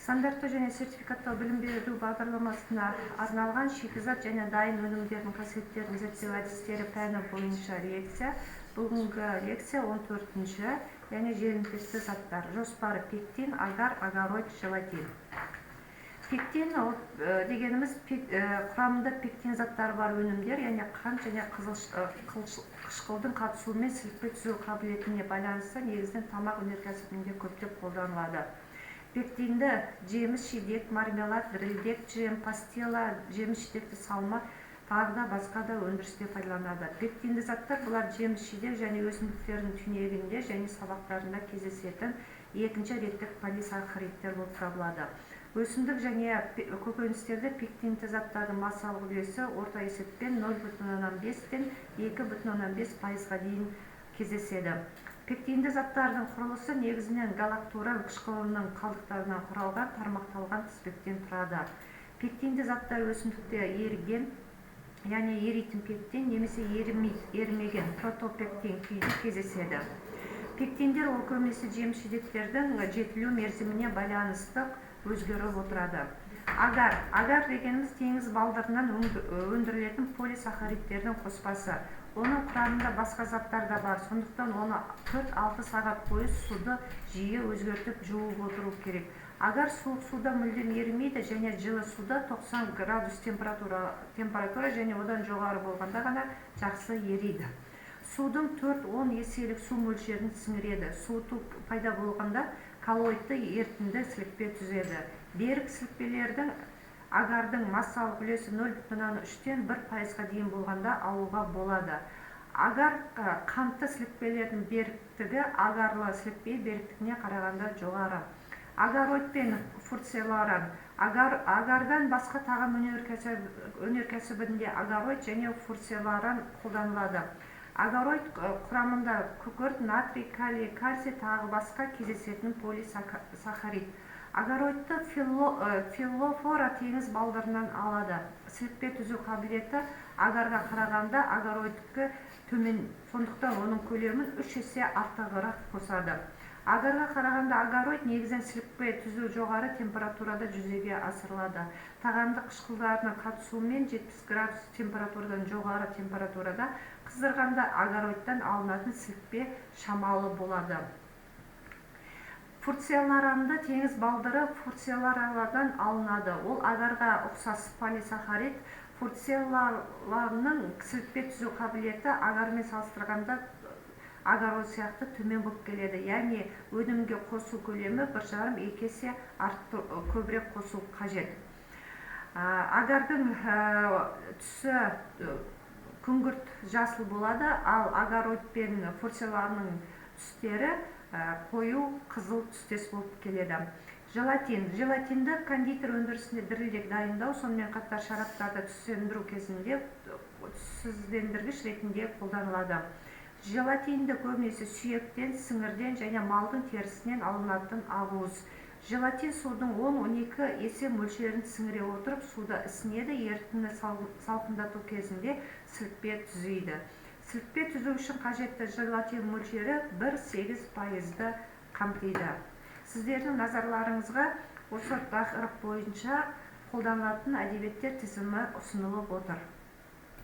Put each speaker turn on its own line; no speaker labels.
Стандартты және сертификаттау білім беру бағдарламасына арналған шикізат және дайын өнімдердің қасиеттерін зерттеу әдістері пәні бойынша лекция. Бүгінгі лекция 14-ші, яғни желімтекті заттар. Жоспары: пектин, агар, агароид, желатин. Пектин ол дегеніміз құрамында пектин заттары бар өнімдер, яғни қант және қызыл қышқылдың қатысуымен сілікпе түзу қабілетіне байланысты негізінен тамақ өнеркәсібінде көптеп қолданылады. Пектинді жеміс жидек, мармелад, дірілдек, джем, пастила, жеміс жидекті салма, тағы да басқа да өндірісте пайдаланады. Пектинді заттар бұлар жеміс жидек және өсімдіктердің түйнегінде және сабақтарында кездесетін екінші реттік полисахаридтер болып табылады. Өсімдік және көкөністерде пектинді заттардың массалық үлесі орта есеппен 0,5-тен 2,5%-ға дейін кездеседі. Пектинді заттардың құрылысы негізінен галактуран қышқылының қалдықтарынан құралған тармақталған тізбектен тұрады. Пектинді заттар өсімдікте еріген, яғни еритін пектин немесе ерімеген протопектин күйде кездеседі. Пектиндер ол көбінесе жеміс жидектердің жетілу мерзіміне байланысты өзгеріп отырады. Агар. Агар дегеніміз теңіз балдырынан өндірілетін полисахаридтердің қоспасы. Оның құрамында басқа заттар да бар, сондықтан оны 4-6 сағат бойы суды жиі өзгертіп, жуып отыру керек. Агар суық суда мүлдем ерімейді және жылы суда 90 градус температура және одан жоғары болғанда ғана жақсы ериді. Судың 4-10 еселік су мөлшерін сіңіреді. Суыту пайда болғанда коллоидты ерітінді сілікпе түзеді. Берік сілікпелердің агардың массалық үлесі 0,3-тен 1%-ға дейін болғанда алуға болады. Агар қантты сілікпелердің беріктігі агарлы сілікпе беріктігіне қарағанда жоғары. Агароид пен фурцелларан. Агардан басқа тағам өнеркәсібінде агароид және фурцелларан қолданылады. Агароид құрамында күкірт, натрий, калий, кальций, тағы басқа кездесетін полисахарид. Агароидты филлофора теңіз балдырынан алады. Сілікпе түзу қабілеті агарға қарағанда агароидтікі төмен, сондықтан оның көлемін 3 есе артығырақ қосады. Агарға қарағанда агароид негізінен сілікпе түзу жоғары температурада жүзеге асырылады. Тағамды қышқылдарының қатысуымен 70 градус температурадан жоғары температурада қыздырғанда агароидтан алынатын сілікпе шамалы болады. Фурцелларанды теңіз балдыры фурцелларалардан алынады. Ол агарға ұқсас полисахарид. Фурцеллаларының сілікпе түзу қабілеті агармен салыстырғанда агароид сияқты төмен болып келеді, яғни өнімге қосу көлемі 1,5-2 есе көбірек қосу қажет. Агардың түсі күңгірт жасыл болады, ал агароид пен фурцелланың түстері қою қызыл түстес болып келеді. Желатин. Желатинді кондитер өндірісінде дірілдек дайындау, сонымен қатар шараптарды түстендіру кезінде түссіздендіргіш ретінде қолданылады. Желатинді көбінесе сүйектен, сіңірден және малдың терісінен алынатын ақуыз. Желатин судың 10-12 есе мөлшерін сіңіре отырып, суда ісінеді, ерітіндіні салқындату кезінде сілікпе түзейді. Сілікпе түзу үшін қажетті желатин мөлшері 1,8%-ды қамтиды. Сіздердің назарларыңызға осы тақырып бойынша қолданылатын әдебиеттер тізімі ұсынылып отыр.